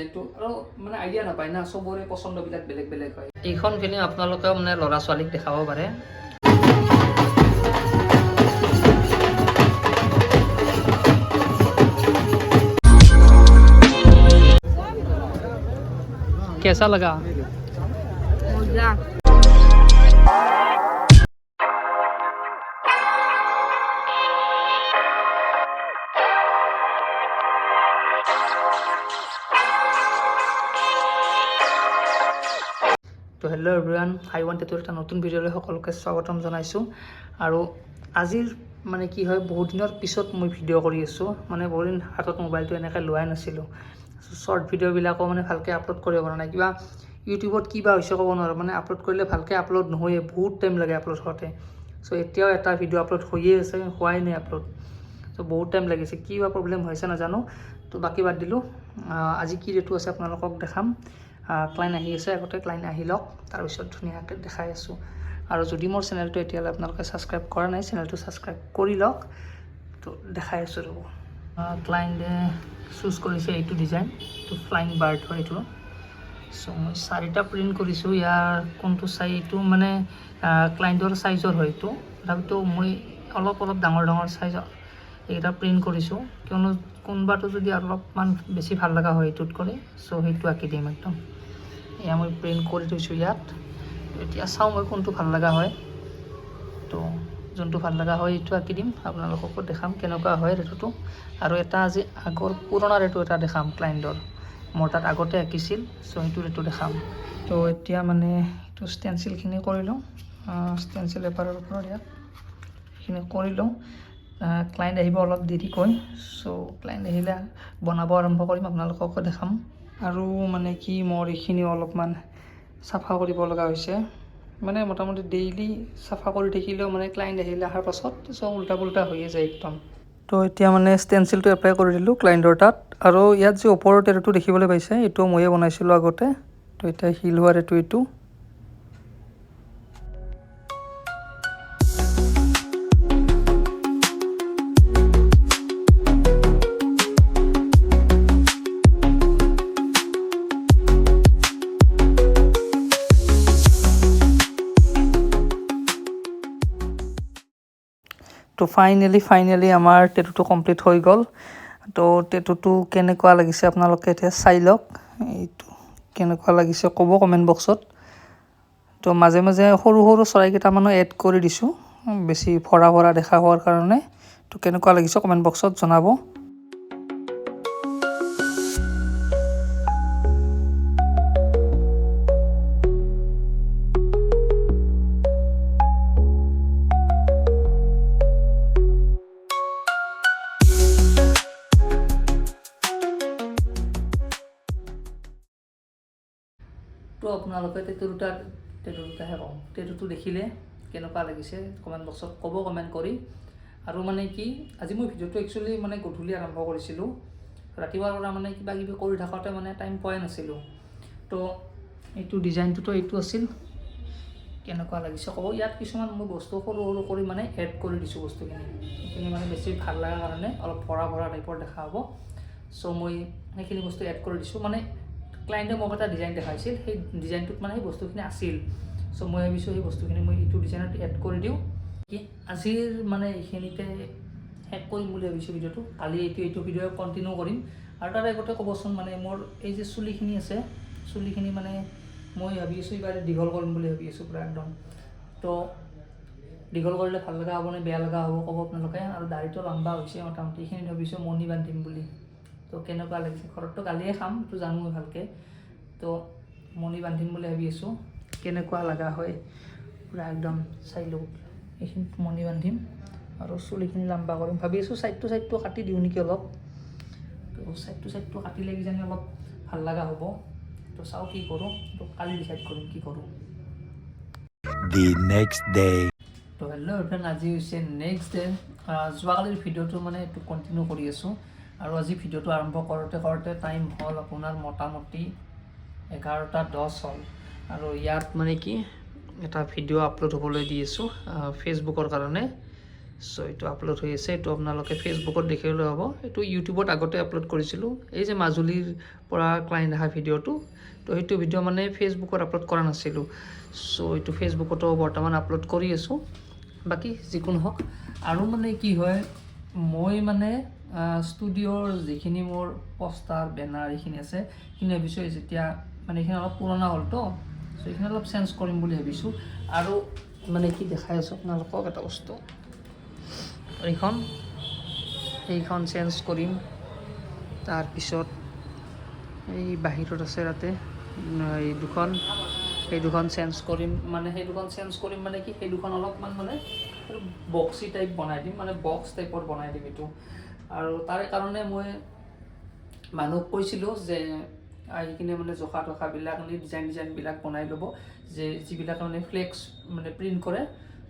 ডিজাইনটো আৰু মানে আইডিয়া নাপায় না, চবৰে পচন্দবিলাক বেলেগ বেলেগ হয়। এইখন ফিল্ম আপোনালোকেও মানে ল'ৰা ছোৱালীক দেখাব পাৰে। कैसा लगा? মজা। তো হেল্ল' এভৰিৱান, হাই ওৱান টেটুৰ এটা নতুন ভিডিঅ'লৈ সকলোকে স্বাগতম জনাইছোঁ। আৰু আজিৰ মানে কি হয়, বহুত দিনৰ পিছত মই ভিডিঅ' কৰি আছোঁ। মানে বহুত দিন হাতত মোবাইলটো এনেকৈ লোৱাই নাছিলোঁ। শ্বৰ্ট ভিডিঅ'বিলাকো মানে ভালকৈ আপলোড কৰিব পৰা নাই। কিবা ইউটিউবত কিবা হৈছে ক'ব নোৱাৰোঁ, মানে আপলোড কৰিলে ভালকৈ আপলোড নহয়ে, বহুত টাইম লাগে আপলোড হওঁতে। চ' এতিয়াও এটা ভিডিঅ' আপলোড হৈয়ে আছে, হোৱাই নাই আপলোড। চ' বহুত টাইম লাগিছে, কিবা প্ৰব্লেম হৈছে নাজানো। তো বাকী বাদ দিলোঁ। আজি কি ৰেটটো আছে আপোনালোকক দেখাম। ক্লাইণ্ট আহি আছে, আগতে ক্লাইণ্ট আহি লওক, তাৰপিছত ধুনীয়াকৈ দেখাই আছোঁ। আৰু যদি মোৰ চেনেলটো এতিয়ালৈ আপোনালোকে ছাবস্ক্ৰাইব কৰা নাই, চেনেলটো ছাবস্ক্ৰাইব কৰি লওক। তো দেখাই আছোঁ, ৰ'ব। ক্লাইণ্টে চুজ কৰিছে এইটো ডিজাইন, এইটো ফ্লাইং বাৰ্ড হয় এইটো। চ' মই চাৰিটা প্ৰিণ্ট কৰিছোঁ। ইয়াৰ কোনটো চাই, এইটো মানে ক্লাইণ্টৰ চাইজৰ হয় এইটো। তথাপিতো মই অলপ অলপ ডাঙৰ ডাঙৰ চাইজ এইকেইটা প্ৰিণ্ট কৰিছোঁ, কিয়নো কোনোবাটো যদি অলপমান বেছি ভাল লগা হয় এইটোত কৰি, চ' সেইটো আঁকি দিম একদম। এয়া মই প্ৰিণ্ট কৰি থৈছোঁ ইয়াত। এতিয়া চাওঁ মই কোনটো ভাল লগা হয়। তো যোনটো ভাল লগা হয় এইটো আঁকি দিম, আপোনালোককো দেখাম কেনেকুৱা হয় ৰেটটো। আৰু এটা আজি আগৰ পুৰণা ৰেটটো এটা দেখাম ক্লাইণ্টৰ, মোৰ তাত আগতে আঁকিছিল। চ' সেইটো ৰেটটো দেখাম। তো এতিয়া মানে এইটো ষ্টেঞ্চিলখিনি কৰি লওঁ, ষ্টেঞ্চিল পেপাৰৰ ওপৰত ইয়াত সেইখিনি কৰি লওঁ। ক্লাইণ্ট আহিব অলপ দেৰিকৈ। চ' ক্লাইণ্ট আহিলে বনাব আৰম্ভ কৰিম, আপোনালোককো দেখাম। আৰু মানে কি, মোৰ এইখিনি অলপমান চাফা কৰিব লগা হৈছে। মানে মোটামুটি ডেইলি চাফা কৰি থাকিলেও মানে ক্লাইণ্ট আহিলে, অহাৰ পাছত চব উল্টা পুল্টা হৈয়ে যায় একদম। তো এতিয়া মানে ষ্টেঞ্চিলটো এপ্লাই কৰি দিলোঁ ক্লাইণ্টৰ তাত। আৰু ইয়াত যে ওপৰৰ টেটুটো দেখিবলৈ পাইছে, এইটো ময়ে বনাইছিলোঁ আগতে। তো এতিয়া হিল হোৱা টেটু এইটো। তো ফাইনেলি ফাইনেলি আমাৰ টেটুটো কমপ্লিট হৈ গ'ল। তো টেটুটো কেনেকুৱা লাগিছে আপোনালোকে এতিয়া চাই লওক। এইটো কেনেকুৱা লাগিছে ক'ব কমেণ্ট বক্সত। তো মাজে মাজে সৰু সৰু চৰাই কেইটামানো এড কৰি দিছোঁ, বেছি ভৰা ভৰা দেখা হোৱাৰ কাৰণে। তো কেনেকুৱা লাগিছে কমেণ্ট বক্সত জনাব। তো আপোনালোকে টেটু দুটা, টেটু দুটাহে কওঁ, টেটুটো দেখিলে কেনেকুৱা লাগিছে কমেণ্ট বক্সত ক'ব কমেণ্ট কৰি। আৰু মানে কি, আজি মই ভিডিঅ'টো একচুৱেলি মানে গধূলি আৰম্ভ কৰিছিলোঁ। ৰাতিপুৱাৰ পৰা মানে কিবা কিবি কৰি থাকোঁতে মানে টাইম পোৱাই নাছিলোঁ। তো এইটো ডিজাইনটোতো এইটো আছিল, কেনেকুৱা লাগিছে ক'ব। ইয়াত কিছুমান মই বস্তু সৰু সৰু কৰি মানে এড কৰি দিছোঁ বস্তুখিনি। সেইখিনি মানে বেছি ভাল লগাৰ কাৰণে অলপ ভৰা ভৰা টাইপৰ দেখা হ'ব। চ' মই সেইখিনি বস্তু এড কৰি দিছোঁ। মানে ক্লাইণ্টে মোক এটা ডিজাইন দেখাইছিল, সেই ডিজাইনটোত মানে সেই বস্তুখিনি আছিল। চ' মই ভাবিছোঁ সেই বস্তুখিনি মই এইটো ডিজাইনত এড কৰি দিওঁ। কি আজিৰ মানে এইখিনিতে শেষ কৰিম বুলি ভাবিছোঁ ভিডিঅ'টো। কালি এইটো ভিডিঅ' কণ্টিনিউ কৰিম। আৰু তাৰ আগতে ক'বচোন, মানে মোৰ এই যে চুলিখিনি আছে, চুলিখিনি মানে মই ভাবি আছোঁ এইবাৰ দীঘল কৰিম বুলি ভাবি আছোঁ পূৰা একদম। তো দীঘল কৰিলে ভাল লগা হ'ব নে বেয়া লগা হ'ব ক'ব আপোনালোকে। আৰু দাড়িটো লম্বা হৈছে মোটামুটি, এইখিনিত ভাবিছোঁ মণি বান্ধিম বুলি। তো কেনেকুৱা লাগিছে? ঘৰততো গালিয়ে খাম, এইটো জানো মই ভালকৈ। তো মণি বান্ধিম বুলি ভাবি আছোঁ, কেনেকুৱা লগা হয় পূৰা একদম চাই লওক। এইখিনিত মণি বান্ধিম আৰু চুলিখিনি লম্বা কৰিম ভাবি আছোঁ। ছাইডটো ছাইডটো কাটি দিওঁ নেকি অলপ। তো ছাইডটো ছাইডটো কাটিলে কিজানি অলপ ভাল লগা হ'ব। তো চাওঁ কি কৰোঁ, তো কালি ডিচাইড কৰিম কি কৰোঁ। The next day. তো হেল্ল' ফ্ৰেণ্ড, আজি হৈছে নেক্সট ডে। যোৱাকালিৰ ভিডিঅ'টো মানে এইটো কণ্টিনিউ কৰি আছোঁ। আৰু আজি ভিডিঅ'টো আৰম্ভ কৰোঁতে কৰোঁতে টাইম হ'ল আপোনাৰ মোটামুটি 11টা 10 হ'ল। আৰু ইয়াত মানে কি, এটা ভিডিঅ' আপলোড হ'বলৈ দি আছোঁ ফেচবুকৰ কাৰণে। চ' এইটো আপলোড হৈ আছে। এইটো আপোনালোকে ফেচবুকত দেখিবলৈ হ'ব। এইটো ইউটিউবত আগতে আপলোড কৰিছিলোঁ, এই যে মাজুলীৰ পৰা ক্লাইণ্ট অহা ভিডিঅ'টো। তো সেইটো ভিডিঅ' মানে ফেচবুকত আপলোড কৰা নাছিলোঁ। চ' এইটো ফেচবুকতো বৰ্তমান আপলোড কৰি আছোঁ। বাকী যিকোনো হওক, আৰু মানে কি হয়, মই মানে ষ্টুডিঅ'ৰ যিখিনি মোৰ পষ্টাৰ বেনাৰ এইখিনি আছে, সেইখিনি ভাবিছোঁ যেতিয়া মানে এইখিনি অলপ পুৰণা হ'লতো, চ' এইখিনি অলপ চেঞ্জ কৰিম বুলি ভাবিছোঁ। আৰু মানে কি দেখাই আছোঁ আপোনালোকক এটা বস্তু, এইখন এইখন চেঞ্জ কৰিম। তাৰপিছত এই বাহিৰত আছে তাতে এই দুখন, সেই দুখন চেঞ্জ কৰিম। মানে সেই দুখন চেঞ্জ কৰিম মানে কি, সেই দুখন অলপমান মানে বক্সি টাইপ বনাই দিম, মানে বক্স টাইপৰ বনাই দিম এইটো। আৰু তাৰে কাৰণে মই মানুহক কৈছিলোঁ যে আহি কিনে মানে জোখা টোখাবিলাক মানে ডিজাইনবিলাক বনাই ল'ব, যে যিবিলাকে মানে ফ্লেক্স মানে প্ৰিণ্ট কৰে।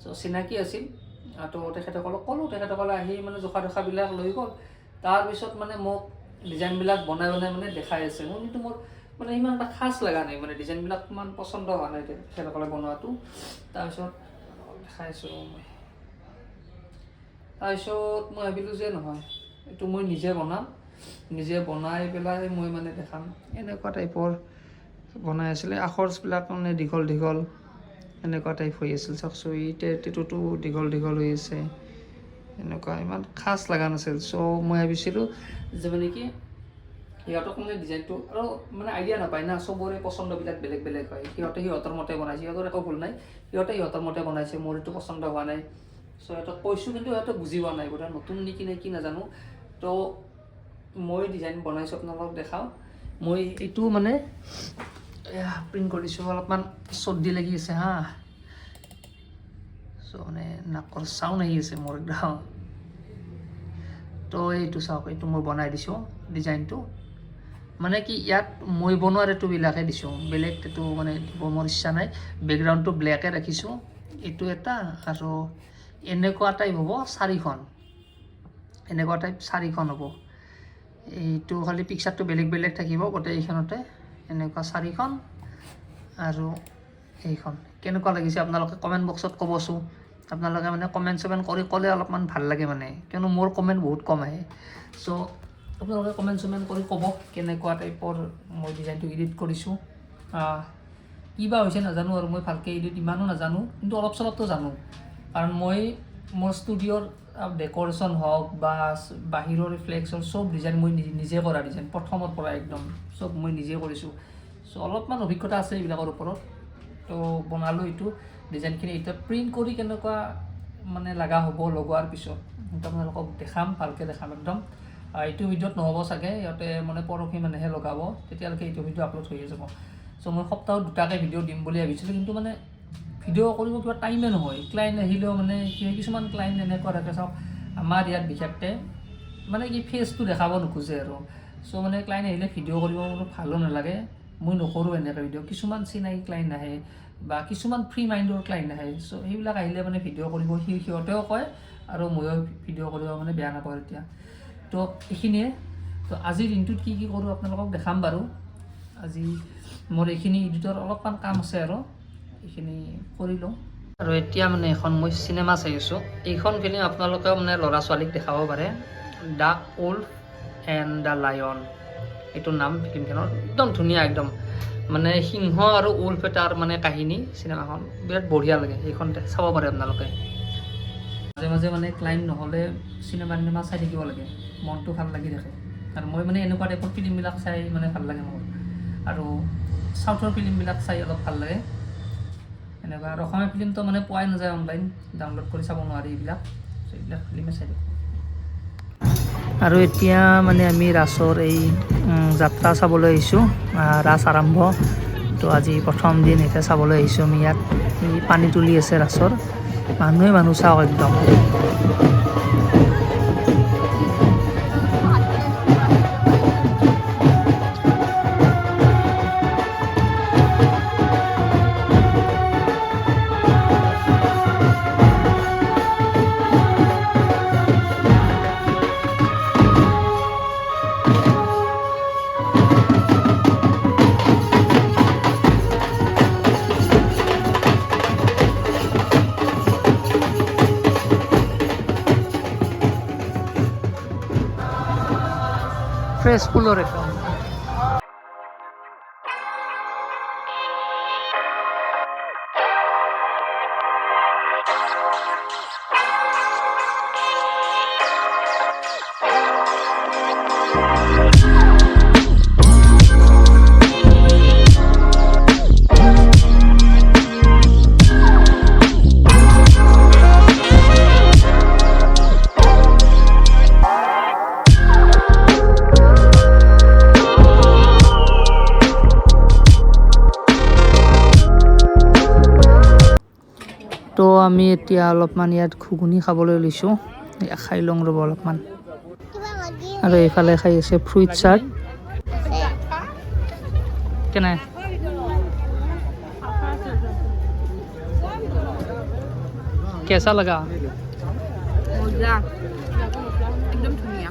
চ' চিনাকি আছিল, তো তেখেতসকলক ক'লোঁ, তেখেতসকলে আহি মানে জোখা টোখাবিলাক লৈ গ'ল। তাৰপিছত মানে মোক ডিজাইনবিলাক বনাই বনাই মানে দেখাই আছে। মোৰ কিন্তু মোৰ মানে ইমান এটা খাচ লগা নাই, মানে ডিজাইনবিলাক ইমান পচন্দ হোৱা নাই তেখেতসকলে বনোৱাটো। তাৰপিছত দেখাই আছোঁ মই, তাৰপিছত মই ভাবিলোঁ যে নহয়, এইটো মই নিজে বনাম, নিজে বনাই পেলাই মই মানে দেখাম। এনেকুৱা টাইপৰ বনাই আছিলে, আখৰবিলাক মানে দীঘল দীঘল এনেকুৱা টাইপ হৈ আছিল। চাওকচোন, এই টেটুটো দীঘল দীঘল হৈ আছে, এনেকুৱা ইমান খাচ লগা নাছিল। চ' মই ভাবিছিলোঁ যে মানে কি সিহঁতক মানে ডিজাইনটো আৰু মানে আইডিয়া নাপায় না, চবৰে পচন্দবিলাক বেলেগ বেলেগ হয়। সিহঁতে সিহঁতৰ মতে বনাইছে, সিহঁতৰ একো ভুল নাই, সিহঁতে সিহঁতৰ মতে বনাইছে, মোৰ এইটো পচন্দ হোৱা নাই। চ' সিহঁতক কৈছোঁ, কিন্তু সিহঁতে বুজি পোৱা নাই, বোধহয় নতুন নেকি নে কি নাজানো। তো মই ডিজাইন বনাইছোঁ, আপোনালোকক দেখাওঁ। মই এইটো মানে প্ৰিণ্ট কৰিছোঁ, অলপমান চৰ্দি লাগি আছে হা, চ' মানে নাকৰ চাউণ্ড আহি আছে মোৰ একদম। তো এইটো চাওক, এইটো মই বনাই দিছোঁ ডিজাইনটো, মানে কি ইয়াত মই বনোৱা টেটুবিলাকে দিছোঁ, বেলেগ টেটু মানে দিব মোৰ ইচ্ছা নাই। বেকগ্ৰাউণ্ডটো ব্লেকে ৰাখিছোঁ, এইটো এটা আৰু এনেকুৱা টাইপ হ'ব চাৰিখন, এনেকুৱা টাইপ চাৰিখন হ'ব। এইটো খালি পিকচাৰটো বেলেগ বেলেগ থাকিব গোটেইখনতে, এনেকুৱা চাৰিখন আৰু এইখন। কেনেকুৱা লাগিছে আপোনালোকে কমেণ্ট বক্সত ক'বচোন। আপোনালোকে মানে কমেণ্ট চমেণ্ট কৰি ক'লে অলপমান ভাল লাগে মানে, কিয়নো মোৰ কমেণ্ট বহুত কম আহে। চ' আপোনালোকে কমেণ্ট চমেণ্ট কৰি ক'ব কেনেকুৱা টাইপৰ মই ডিজাইনটো এডিট কৰিছোঁ। কি বা হৈছে নাজানো আৰু, মই ভালকৈ এডিট ইমানো নাজানো, কিন্তু অলপ চলপতো জানো। কাৰণ মই মোৰ ষ্টুডিঅ'ৰ ডেক'ৰেশ্যন হওক বা বাহিৰৰ ফ্লেক্সৰ চব ডিজাইন মই নিজে কৰা ডিজাইন, প্ৰথমৰ পৰা একদম চব মই নিজে কৰিছোঁ। চ' অলপমান অভিজ্ঞতা আছে এইবিলাকৰ ওপৰত। তো বনালোঁ এইটো ডিজাইনখিনি, এতিয়া প্ৰিণ্ট কৰি কেনেকুৱা মানে লগা হ'ব লগোৱাৰ পিছত সেইটো আপোনালোকক দেখাম, ভালকৈ দেখাম একদম। এইটো ভিডিঅ'ত নহ'ব চাগে, সিহঁতে মানে পৰহি মানেহে লগাব, তেতিয়ালৈকে এইটো ভিডিঅ' আপলোড হৈয়ে যাব। চ' মই সপ্তাহত দুটাকৈ ভিডিঅ' দিম বুলি ভাবিছিলোঁ, কিন্তু মানে ভিডিঅ' কৰিব কিবা টাইমে নহয়। ক্লাইণ্ট আহিলেও মানে কি হয়, কিছুমান ক্লাইণ্ট এনেকুৱা থাকে, চাওক আমাৰ ইয়াত বিশেষকৈ মানে কি ফেচটো দেখাব নোখোজে আৰু। চ' মানে ক্লাইণ্ট আহিলে ভিডিঅ' কৰিব মোৰ ভালো নালাগে, মই নকৰোঁ এনেকৈ ভিডিঅ'। কিছুমান চিনাকি ক্লাইণ্ট আহে বা কিছুমান ফ্ৰী মাইণ্ডৰ ক্লাইণ্ট আহে, চ' সেইবিলাক আহিলে মানে ভিডিঅ' কৰিব সিহঁতেও কয় আৰু ময়ো ভিডিঅ' কৰিব মানে বেয়া নাপাওঁ তেতিয়া। তো এইখিনিয়ে। তো আজিৰ দিনটোত কি কি কৰোঁ আপোনালোকক দেখাম বাৰু। আজি মোৰ এইখিনি এডিটৰ অলপমান কাম আছে আৰু এইখিনি কৰি লওঁ। আৰু এতিয়া মানে এখন মই চিনেমা চাই আছোঁ। এইখন ফিল্ম আপোনালোকেও মানে ল'ৰা ছোৱালীক দেখাব পাৰে, the wolf and the lion এইটো নাম ফিল্মখনৰ। একদম ধুনীয়া, একদম মানে সিংহ আৰু উল্ফ এটাৰ মানে কাহিনী চিনেমাখন, বিৰাট বঢ়িয়া লাগে, এইখন চাব পাৰে আপোনালোকে। মাজে মাজে মানে ক্লাইণ্ট নহ'লে চিনেমা চিনেমা চাই থাকিব লাগে, মনটো ভাল লাগি থাকে। আৰু মই মানে এনেকুৱা টাইপৰ ফিল্মবিলাক চাই মানে ভাল লাগে মোৰ, আৰু চাউথৰ ফিল্মবিলাক চাই অলপ ভাল লাগে এনেকুৱা। আৰু অসমীয়া ফিল্মটো মানে পোৱাই নাযায় অনলাইন, ডাউনলোড কৰি চাব নোৱাৰি এইবিলাক, এইবিলাক ফিল্মে চাই থাকোঁ। আৰু এতিয়া মানে আমি ৰাসৰ এই যাত্ৰা চাবলৈ আহিছোঁ। ৰাস আৰম্ভ, তো আজি প্ৰথম দিন, এতিয়া চাবলৈ আহিছোঁ আমি। ইয়াত এই পানী তুলি আছে ৰাসৰ, মানুহে মানুহ চাওক একদম। ফ্ৰেছ ফুলৰ একদম। তো আমি এতিয়া অলপমান ইয়াত ঘুগুনি খাবলৈ লৈছোঁ। এয়া খাই লওঁ ৰ'ব অলপমান। আৰু এইফালে খাই আছে ফ্ৰুইট চাট। কেনে? কেঁচা লগা? মজা, একদম ধুনীয়া।